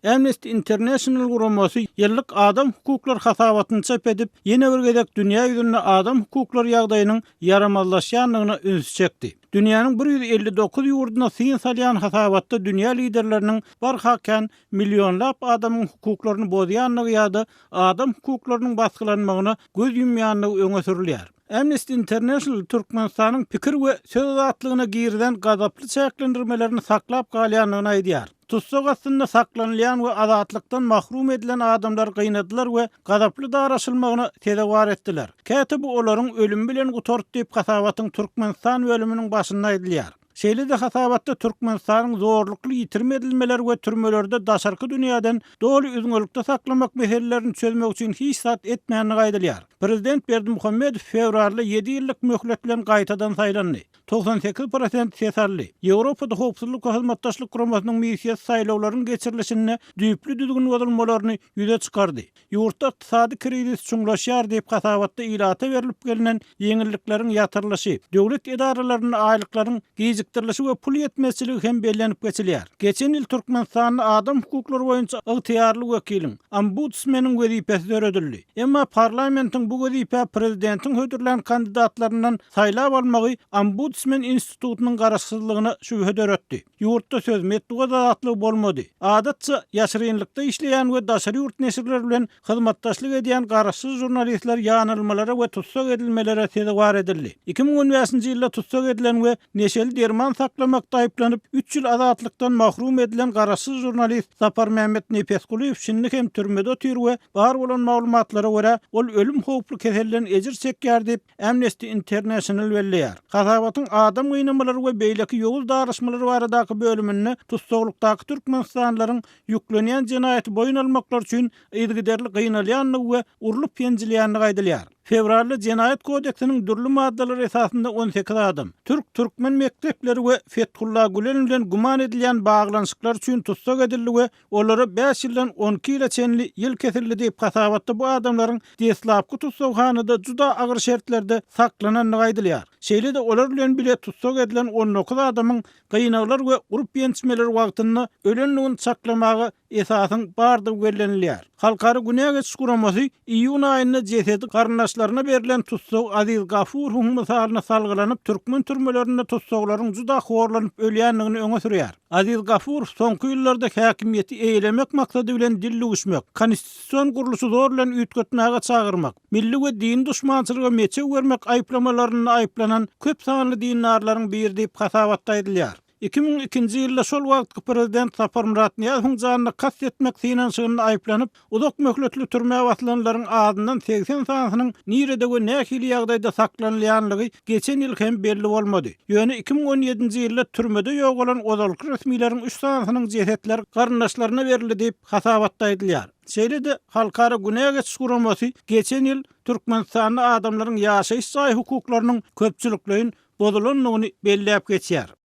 Amnesty International guramasy ýyllyk adam hukuklary hasabatyny çap edip, ýene bir gezek dünýä ýüzünde adam hukuklary ýagdaýynyň ýaramazlaşýandygyna ünsi çekdi. Dünýäniň 159 ýurduna syn salýan hasabatda dünýä liderleriniň barha kän millionlap adamyň hukuklaryny bozýandygy ýa-da adam hukuklarynyň basgylanmagyna göz ýumýandygy öňe sürülýär. Amnesty International Türkmenistanyň pikir we söz azatlygyna girizen gazaply çäklendirmelerini saklap galýandygyny aýdýar. Tussag astynda saklanylýan we azatlykdan mahrum edilen adamlar gynadylar we gazaply daraşylmagyna sezewar etdiler. Käte bu olaryň ölümi bilen gutardy diýip hasabatyň Türkmenistan bölüminiň başynda aýdylýar. Şeýle-de hasabatda Türkmenistanyň zorlukly ýitirim edilmeler we türmelerde daşarky dünýäden doly üzňelikde saklamak meselelerini çözmek üçin hiç zat etmändigi aýdylýar. Prezident Berdimuhamedow fewralda ýedi ýyllyk möhlet bilen gaýtadan saýlandy. 98 prosent ses aldy. Ýewropada Howpsuzlyk we Hyzmatdaşlyk Guramasynyň missiýasy saýlawlaryň geçirilişinde düýpli düzgün bozulmalaryny ýüze çykardy. Ýurtda ykdysady krizis çuňlaşýar diýip, hasabatda ilata berlip gelnen ýeňillikleriň ýatyrylyşy, döwlet edaralarynda aýlyklaryň gijikdirilişi we pul ýetmezçiligi hem bellenip geçilýär. Geçen ýyl Türkmenistanda adam hukuklary boýunça ygtyýarly wekiliň, ombudsmeniň wezipesi döredildi. Emma parlamentiň bu wezipä prezidentiň hödürlän kandidatlaryndan saýlap almagy ombudsmen institutynyň garaşsyzlygyna şübhe döretdi. Ýurtda söz, metbugat azatlygy bolmady. Adatça, ýaşyrynlykda işleýän we daşary ýurt neşirleri bilen hyzmatdaşlyk edýän garaşsyz žurnalistler ýanylmalara we tussag edilmelere sezewar edildi. 2015-nji ýylda tussag edilen we neşeli derman saklamakda aýyplanyp, üç ýyl azatlykdan mahrum edilen garaşsyz žurnalist Saparmämmet Nepesgulyýew şindi hem türmede otyr we bar bolan maglumatlara görä, ol ölüm howply keselden ejir çekýär diýip, Amnesty International belleýär. Hasabatyň adam gynamalary we beýleki ýowuz daryşmalar baradaky bölüminde tussaglykdaky türkmenistanlylaryň ýüklenýän jenaýaty boýun almaklary üçin yzygiderli gynalýandygy we urlup-ýenjilýändigi aýdylýar. Fewralda Jenaýat kodeksiniň dürli maddalary esasynda 18 adam, türk-türkmen mekdepleri we Fethullah Gülen bilen güman edilýän baglanyşyklar üçin tussag edildi we Olara bäş ýyldan 12 ýyla çenli ýyl kesildi diýip, hasabatda bu adamlaryň deslapky tussaghanada juda agyr şertlerde saklanandygy aýdylýar. Şeýle-de olar bilen bile tussag edilen 19 adamyň gynaglar we urup-ýençmeler wagtynda ölendigini çaklamaga esasyň bardygy bellenilýär. Halkara günä geçiş guramasy iýun aýynda jesedi garyndaşlaryna berlen tussag Aziz Gafurowyň mysalyna salgylanyp, türkmen türmelerinde tussaglaryň juda horlanyp ölýändigini öňe sürýär. Aziz Gafurow soňky ýyllarda häkimiýeti eýelemek maksady bilen dil düwüşmek, konstitusion gurluşy zor bilen üýtgetmäge çagyrmak, milli we dini duşmançylyga meçew bermek aýyplamalarynda aýyplanan köp sanly dindarlaryň biri diýip hasabatda aýdylýar. 2002-nji ýylda şol wagtky prezident Saparmyrat Nyýazowyň janyna kast etmek synanyşygynda aýyplanyp, Uzak möhletli türmä basylanlaryň azyndan 80 sanysynyň nirede we nähili ýagdaýda saklanylýanlygy geçen ýyl hem belli bolmady. Ýöne 2017-nji ýylda türmede ýogalan ozalky resmileriň üç sanysynyň jesetleri garyndaşlaryna berildi diýip, hasabatda aýdylýar. Şeýle-de, Halkara günä geçiş guramasy geçen ýyl Türkmenistanda adamlaryň ýaşaýyş jaý hukuklarynyň köpçülikleýin bozulandygyny belläp geçýär.